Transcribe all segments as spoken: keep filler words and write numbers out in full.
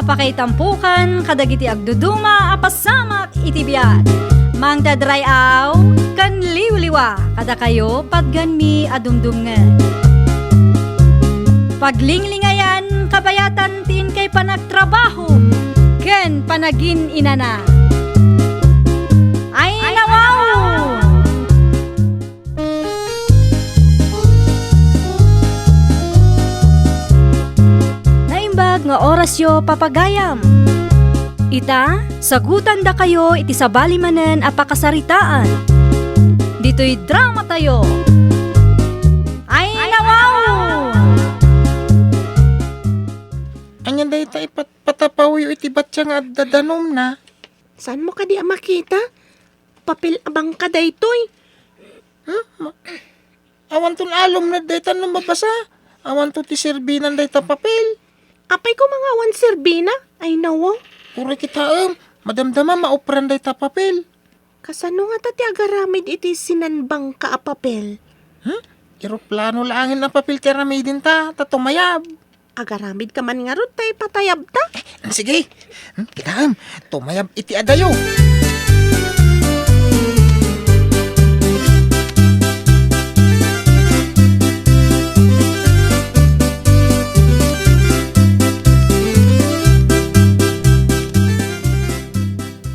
Pakaitampokan kadagiti agduduma a pasamak iti biag. Mangted ray-aw ken liwliwa kadakayo patganmi a dumdumngeg. Paglinglingayan kabayatan ti inkay panagtrabaho ken panagin-inana. Ay, nawaw! Naimbag nga orasyo, papagayam. Ita, sagutandakayo iti sabali manen a pakasaritaan. Ditoy dramatayo. Ay, nawaw! Ania dayta ipat-, patapawyo iti batya nga adda danumna? Saanmo kadi a makita? Papel a bangka daytoy. Hmm? Ma-, awanton alumned dayta no mabasa. Awanto ti serbinan dayta papel. Apay koma nga awan serbina? Ay, nawaw. Uray kitaem, madamdama maupran dayta papel. Kasano ngata ti agaramid iti sinanbangka a papel? Hmm? Eroplano laengen a papel ti aramidenta, ta tumayab. Agaramidka man ngarud ta ipatayabta? Eh, sige. Hmm, kitaem, tumayab iti adayo.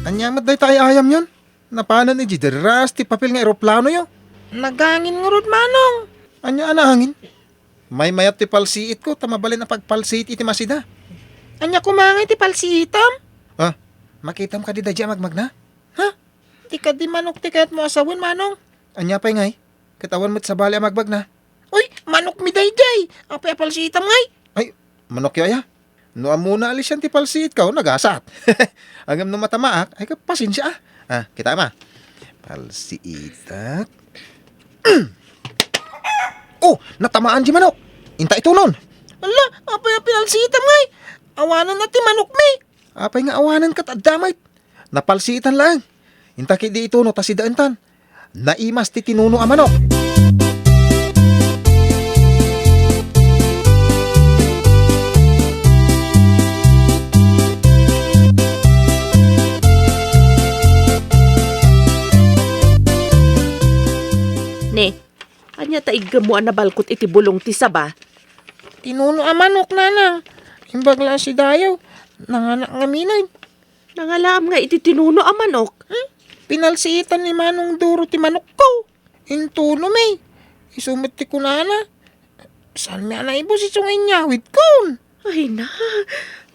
Ania met dayta ay-ayamyon? Napanen idiay derras ti papel nga eroplanoyo? Nagangin ngarud, Manong. Ania a naangin? Maymayat ti palsiitko, ta mabalin a pagpalsiit iti masida. Ania koma ngay ti palsiitam? Ah, makitam kadi daydiay a magmagna? Ha? Ti kadi manok ti kayatmo a sawen, Manong? Ania pay ngay? Ket awan met sabali a magmagna? Uy, manokmi daydiay! Apay a palsiitam ngay? Ay, manokyo aya? No ammona a lisian ti palsiitko, nagasat. Ngem no matamaak, ay, pasensia, ah. Ah, kitaem, ah. Palsiitak. Oh, natamaan ti manok. Inta itunon. Ala, apay a pinalsiitam ngay? Awanen a ti manokmi. Apay nga awanen ket adda met? Napalsiitan laeng. Inta ketdi ituno ta sidaentan. Naimas ti tinuno a manok. Ne, ania ta iggemmo a nabalkot iti bulong ti saba? Tinuno a manok, nanang. Imbag la a sidayo, nanganak ngamin. Nangalaam nga iti tinuno a manok. Hmm? Pinalsiitan ni Manong Duro ti manokko. Intunomi. Isu met ti kunana, "Saanmi a naibus isu nga inyawidkon?" Ay na,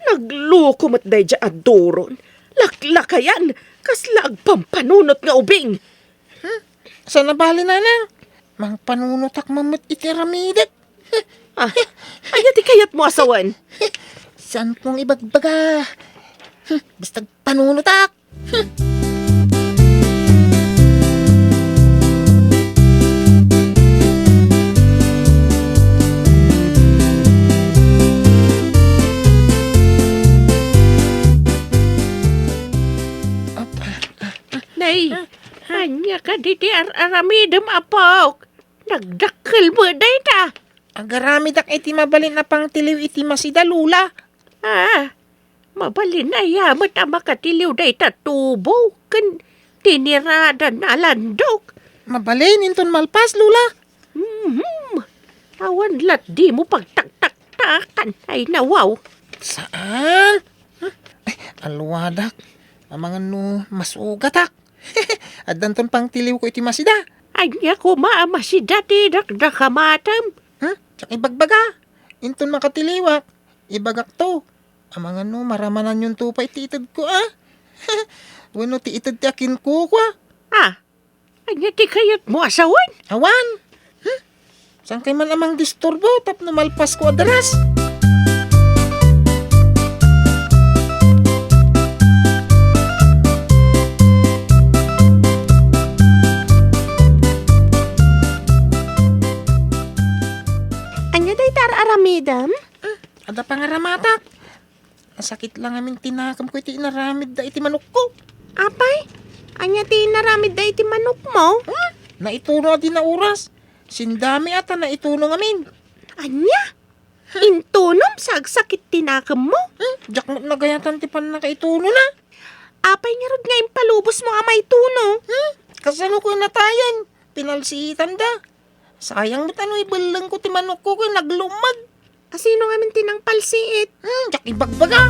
nagloko met daydiay a Duron. Laklakayan, kasla agpampanunot nga ubing. Hmm? Saan a bali, nanang? Mangpanunotak man met iti aramidek. Ah, ania ti kayatmo a sawen? Saankon ibagbaga. Hmm, basta agpanunotak. Hmm. Nay, ania kadi ti ar-aramidem, apok? Nagdakkel met dayta. Agaramidak iti mabalin a pangtiliw iti masida, Lola. Ah, mabalin aya met a makatiliw dayta tubo ken tiniradan a landok? Mabalin inton malpas, Lola. Mhm. Awan lat dimo pagtaktaktakan, ay nawaw. Saan? Huh? Ay, alwadak. Amangan no masugatak. Addanton pangtiliwko iti masida. Ania koma a masida ti dakdakamatem? Hmm? Diak ibagbaga. Inton makatiliwak, ibagakto. Amangan no maramananyonto pay ti itedko, a? Wenno ti ited ti akinkukua. Ah, ania ti kayatmo a sawen? Awan. Hmm? Saankay man a mangdisturbo tapno malpasko a deras. Ania dayta ar-aramidem? Hmm, adda pangaramatak. Nasakit la ngamin ti nakemko iti inaramidda iti manokko. Apay? Ania ti inaramidda iti manokmo? Hmm? Naituno a di nauras. Sindami a ta naituno ngamin. Ania? Intunom, sagsakit ti nakemmo. Hmm? Diak met nagayatan ti pannakaitunona. Apay ngarud nga impalubosmo a maituno? Hmm? Kasano ko natayen? Pinalsiitanda. Sayang met no ibellengko ti manokko ken naglummeg. Asino ngamin ti nangpalsiit? Hmm, diak ibagbaga.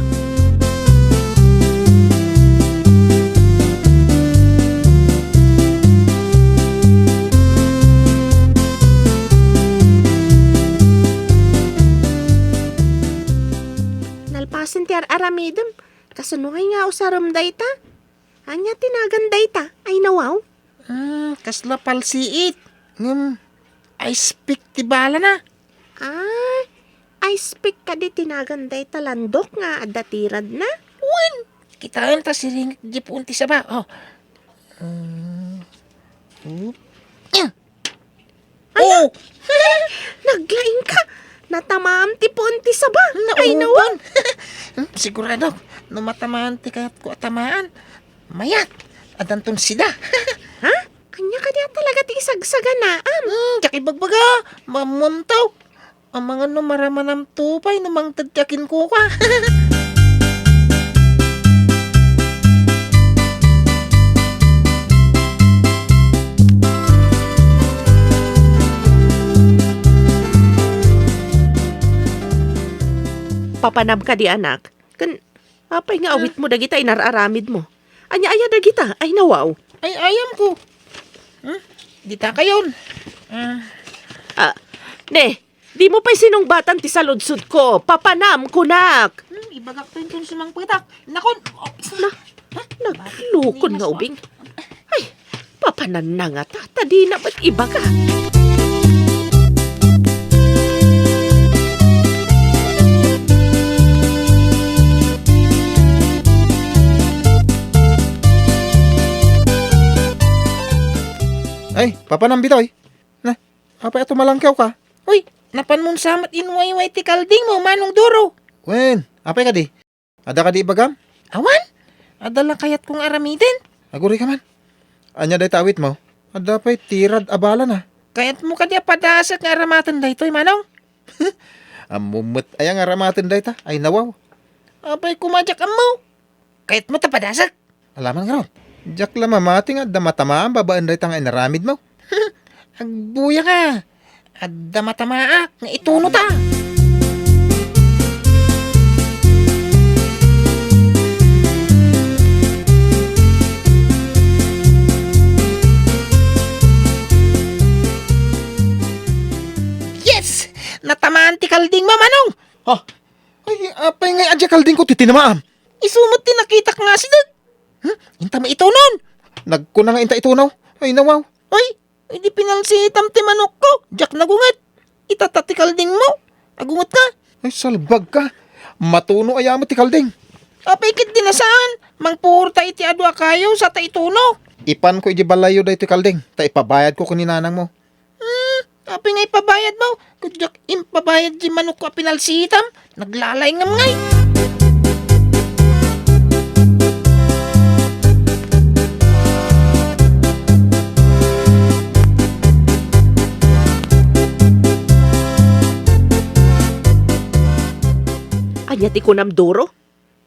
Nalpasen ti ar-aramidem. Kasano ngay nga usarem dayta? Ania ti nagan dayta? Ay, nawaw. Hmm, kasla palsiit. Ngem, ice pick ti balana. Ah, ice pick kadi ti nagan dayta landok nga adda tiradna? Wen, kitaem ta siringet di puon ti saba. Oh. Hmm. Hmm. Oh! Naglaing ka! Natamaam ti puon ti saba. Ay, nawa. Nauban. Hmm, sigurado, no matamaan ti kayatko a tamaan, mayat, addanton sida. Ha? Ania kadi a talaga ti isagsaganaam? Hmm, diak ibagbaga, mammuntaw. Amangan no maramanamto pay no mangted ti akinkuka. Papanam kadi, anak? Ken apay nga awitmo dagita inar-aramidmo? Ania aya dagita? Ay, nawaw. Ay, ayamko. Hmm? Dita kayon. Ah. Ah, ne, dimo pay sinungbatan ti saludsodko. Papanam, kunak. Hmm, ibagak to inton sumangpetak. Nakon, oh, na, ha? Naglukon nga ubing. Ay, papananna ngata, ta dina met ibaga. Ay, papanam, Bitoy. Na, apay a tumalangkewka? Uy, napanmon sa met inwayway ti kaldingmo, Manong Duro. Wen, apay kadi? Adda kadi ibagam? Awan. Adda la kayatko nga aramiden. Agurayka man. Ania dayta awitmo? Adda pay tirad a balana. Kayatmo kadi a padasek nga aramaten daytoy, Manong? Ammom met aya nga aramaten dayta? Ay, nawaw. Apay koma diak ammo? Kayatmo ta padasek? Alaman ngarud. Diak la mamati nga adda matamaam babaen dayta nga inaramidmo. Agbuyaka. Adda matamaak nga itunota. Yes! Natamaan ti kaldingmo, Manong! Ha? Ay, apay nga adda kaldingko ti tinamaam? Isu met ti nakitak nga asideg. Hmm? Inta maitunon. Nagkuna nga inta itunaw. Ay, nawaw. Oy, idi pinalsiitam ti manokko, diak nagunget. Itata ti kaldingmo. Agungetka. Ay, salbagka. Matuno aya met ti kalding? Apay ket di nasaan. Mangpuorta iti adu a kayo sa ta ituno. Ipanko iti balayyo daytoy kalding, ta ipabayadko ken ni nanangmo. Hmm, apay nga ipabayadmo? Ket diak impabayad diay manokko a pinalsiitam. Naglalaingam ngay. Ania ti kunam, Duro?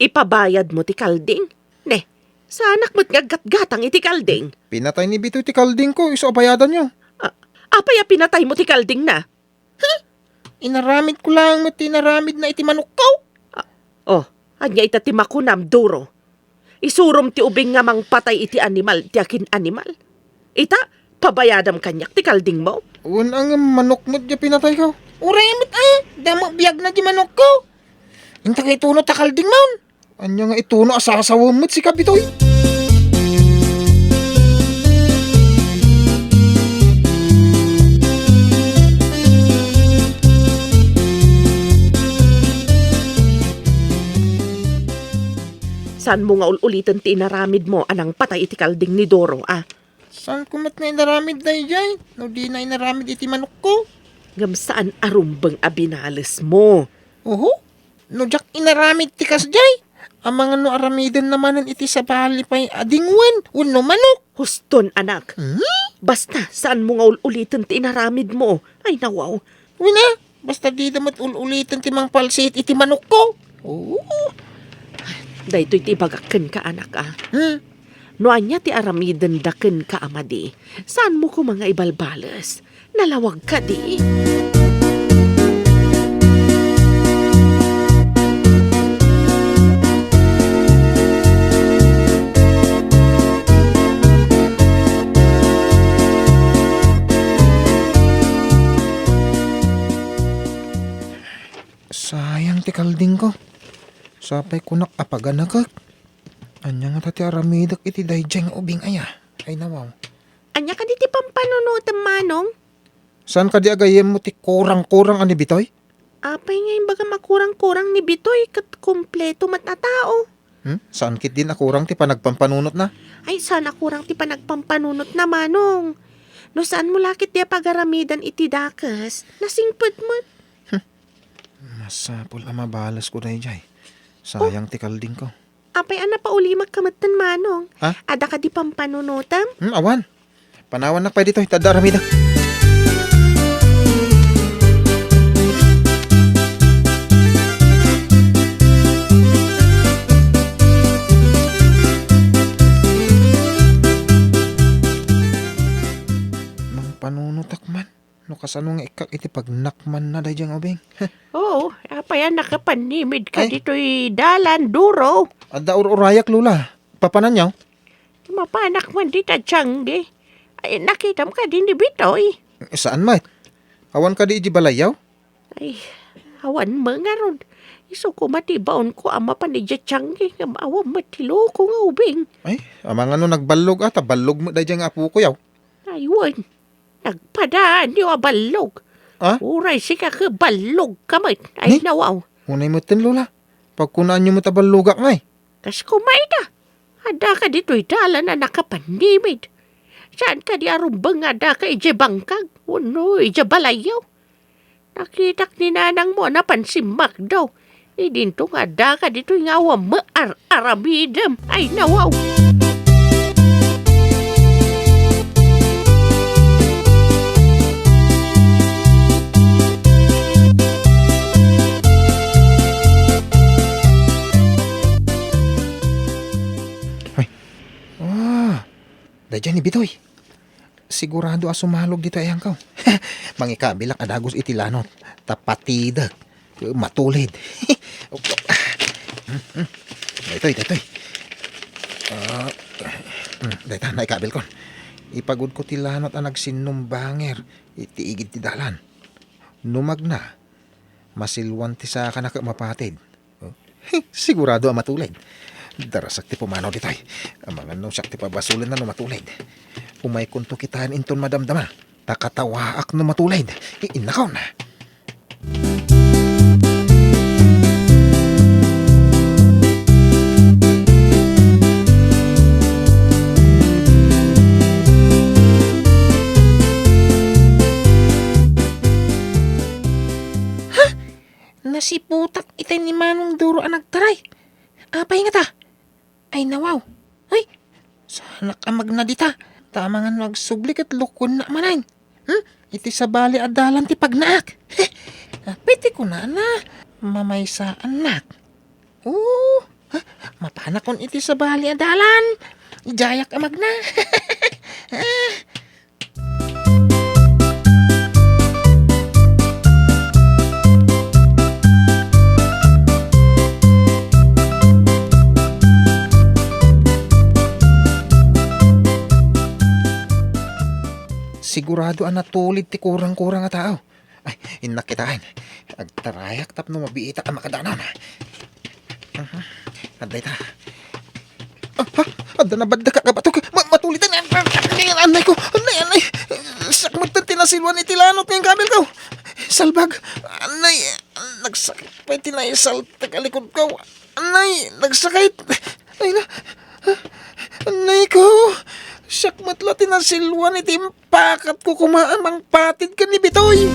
Ipabayadmo ti kalding? Ne, saanak met nga aggatgatang iti kalding. Pinatay ni Bitoy ti kaldingko, isu a bayadanyo. A-, apay a pinataymo ti kaldingna? Hmm? Inaramidko laeng met ti inaramidna iti manokko. A-, oh, ania ita ti makunam, Duro? Isurom ti ubing nga mangpatay iti animal ti akin-animal. Ita, pabayadam kaniak ti kaldingmo? Wen a ngem manok met diay pinatayko. Uray met a, damo biagna diay manokko. Inta nga ituno ta kaldingmon. Ania nga ituno a sasawem met sika, Bitoy? Saanmo nga ul-uliten ti inaramidmo a nangpatay iti kalding ni Doro, a? Saanko met nga inaramid daydiay no dina inaramid iti manokko? Ngem saan a rumbeng a binalesmo. Oho, no diak inaramid ti kasdiay, amangan no aramidenna manen iti sabali pay a dingwen wenno manok. Huston, anak. Hmm? Basta, saanmo nga ul-uliten ti inaramidmo. Ay, nawaw. Wen a, Basta dida met ul-uliten ti mangpalsiit iti manokko. Oo. Daytoy ti ibagak kenka, anak, a. Hmm? No ania ti aramidenda kenka a madi, saanmo koma nga ibalbales. Nalawag kadi. Sayang ti kaldingko. Sapay kunak a paganakek. Ania ngata ti aramidek iti daydiay nga ubing aya? Ay, nawaw. Ania kadi ti pampanunotem, Manong? Saan kadi a gayyemmo ti kurang-kurang a ni Bitoy? Apay nga imbagam a kurang-kurang ni Bitoy ket kompleto met a tao? Hmm? Saan ketdin a kurang ti panagpampanunotna? Ay, saan a kurang ti panagpampanunotna, Manong. No saanmo la ketdi a pagaramidan iti dakes, nasingpet met. Hmm. Masapul a mabalesko daydiay. Sayang ti kaldingko. Apay a napaulimek ka metten, Manong? Ha? Adda kadi pampanunotem? Hmm, awan. Panawannak pay ditoy, ta adda aramidek. Mangpanunotak man. No kasano nga ikkak iti pagnakmanna daydiay nga ubing? Oo, apay a nakapannimid ka Ay. ditoy dalan, Duro? Adda ur-urayak, Lola. Papananyo? Mapanak man dita tianggi. Ay, nakitam kadi ni Bitoy? Saan met? Awan kadi iti balayyo? Ay, awan met ngarud. Isu koma ti baonko a mapan iti tianggi, ngem awan met ti loko nga ubing. Ay, amangan no nagballog, a, ta ballog met daydiay nga apoko, yaw. Ay, wen. Nagpadaanyo a ballog. Ah? Uray sika ket ballog ka met. Ay, Ni? nawaw. Unay metten, Lola. Pagkunaanyo met a ballogak ngay. Kas kumayda. Adda ka ditoy dalan a nakapannimid. Saan kadi a rumbeng nga adda ka idiay bangkag? Wenno idiay balayyo? Nakitak ni nanangmo a napan simmakdaw. Idinto nga adda ka ditoy nga awan met ar-aramidem. Ay, nawaw! Ay. Ah. Daydiay ni Bitoy. Sigurado a sumalog ditoy ayangko. Mangikabilak a dagus iti lanot. Ta patidek. Matulid. Daytoy, daytoy. Ah, hmm, dayta, naikabilkon. Ipagudko ti lanot a nagsinnumbanger iti igid ti dalan. No magna, masilwan ti sakana ket mapatid. Oh, sigurado a matulid. Darasak ti pumanaw ditoy. Amangan no siak ti pabasolenna no matulid. Umaykonto kitaen inton madamdama. Ta katawaak no matulid. I-, innakon. Ha? Nasiputak itay ni Manong Duro a nagtaray. Apay ngata? Ay, nawaw. Ay, saanak a magna dita. Ta amangan no agsubli ket lukuennak manen. Hmm? Iti sabali a dalan ti pagnaak. Apay ti kunana? Mamaysaannak. Oo. Ha? Mapanakon iti sabali a dalan. Idiayak a magna. Ah. Sigurado a natulid ti kurang-kurang a tao. Ay, innak kitaen. Agtarayak tapno mabiitak a makadanon. Mhm. Adda ita. Ah, ah, adda nabaddaka kabatok. Ma-, matulitan. Anay, anay ko. Anay, anay. Siak met ti nasilwan iti lanot nga inkabilko. Salbag. Anay, nagsakit pay ti naisaltek a likod ko. Anay, nagsakit. Ay na. Anay ko. Siak met la ti nasilwan iti Pakatko koma a mangpatid ken ni Bitoy.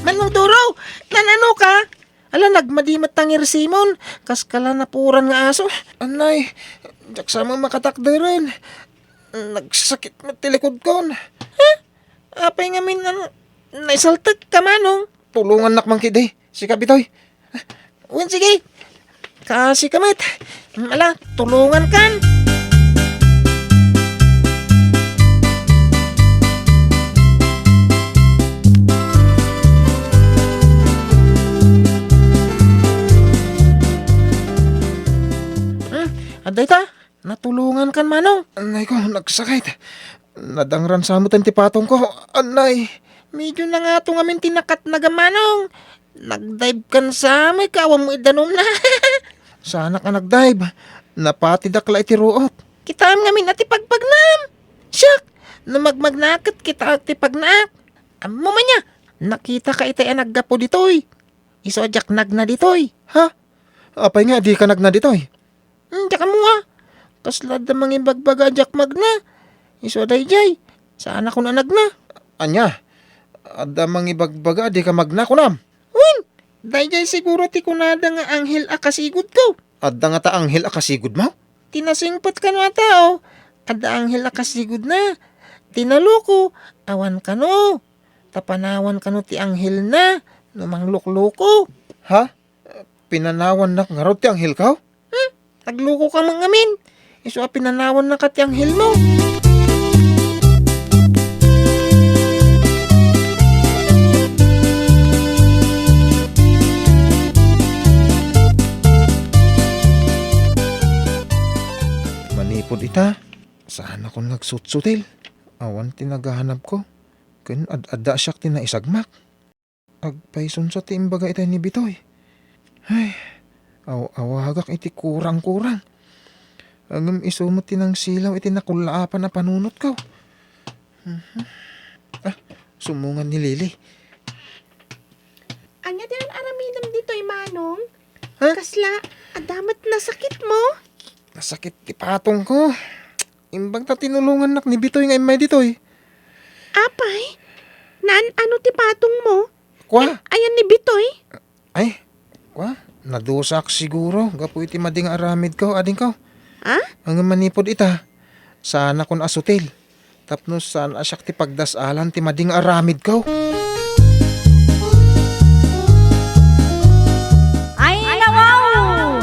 Manong Duro, nanano ka? Di met tangir Simon, kas kala napuran nga aso. Anay, diak sa met makatakderen. Nagsakit met ti likodkon. Ha? Apay ngamin, ano, naisaltek ka, Manong? Tulongannak man kidi. Sika, Bitoy. Wen, sige. Kasi ka met. Ala, tulongan kan. Hmm, adda ita? Natulongan kan, Manong? Anay ko, nagsakit. Nadangran sa met ti patong ko. Anay. Medyo nangato ngamin ti nakatnagam, Manong. Nagdive kan sa met ka awan mo idanumna. Saanak a nagdive. Napatidak la iti ruot. Kitaem ngamin a ti pagpagnam. Siak, no magmagnaket kita ti pagnaak. Ammo man ya, nakita ka itay a naggapu ditoy. Isu a diak nagna ditoy. Ha? Apay nga di ka nagna ditoy? Hmm, diak ammo a. Kasla adda mangibagbaga a diak magna. Isu a daydiay. Saanakon a nagna. Ania? Adda mangibagbaga a di ka magna kunam? Wen, daydiay siguro ti kunada nga anghel a kasigudko. Adda ngata anghel a kasigudmo? Ti nasingpet kano a tao, adda anghel a kasigudna. Ti naloko, awan kano. Ta panawan kano ti anghelna no manglukloko. Ha? Pinanawannak ngarud ti anghelko? Hmm? Nagluko ka man ngamin. Isu a pinanawannaka ti anghelmo. Manipud ita, saanakon nga agsutsutil. Awan ti nagahanapko. Ken ad-adda siak ti naisagmak. Agpaysunsa ti imbaga itay ni Bitoy. Ay, aw-awagak iti kurang-kurang. Ngem isu met ti nangsilaw iti nakullaapan a panunotko. Mhm. Ah, sumungad ni Lily. Ania ti an-aramidem ditoy, Manong? Ha? Kasla, adda met nasakitmo? Nasakit ti patongko. Imbag ta tinulongannak ni Bitoy nga immay ditoy. Apay? Naan-ano ti patongmo? Kua? Ay, ayan ni Bitoy? Ay, kua? Nadusak siguro gapu iti madi nga aramidko, adingko. Ha? Ngem manipud ita, saanakon a sutil. Tapno saan a siak ti pagdas-alan ti madi nga aramidko. Ay, nawaw!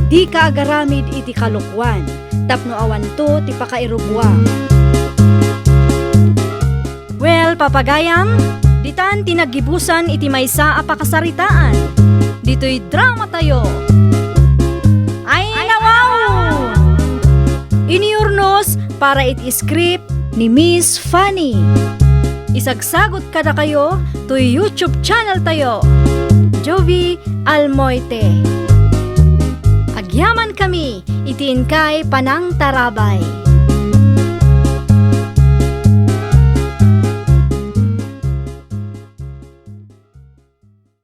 Dika agaramid iti kalokuan, tapno awanto ti pakairubuam. Well, papagayam, ditan ti naggibusan iti maysa a pakasaritaan. Ditoy dramatayo. Ay, nawaw! Inurnos para iti script ni Miss Fanny. Isagsagot kadakayo toy YouTube channel tayo, Jovie Almoite. Agyaman kami iti inkay panangtarabay.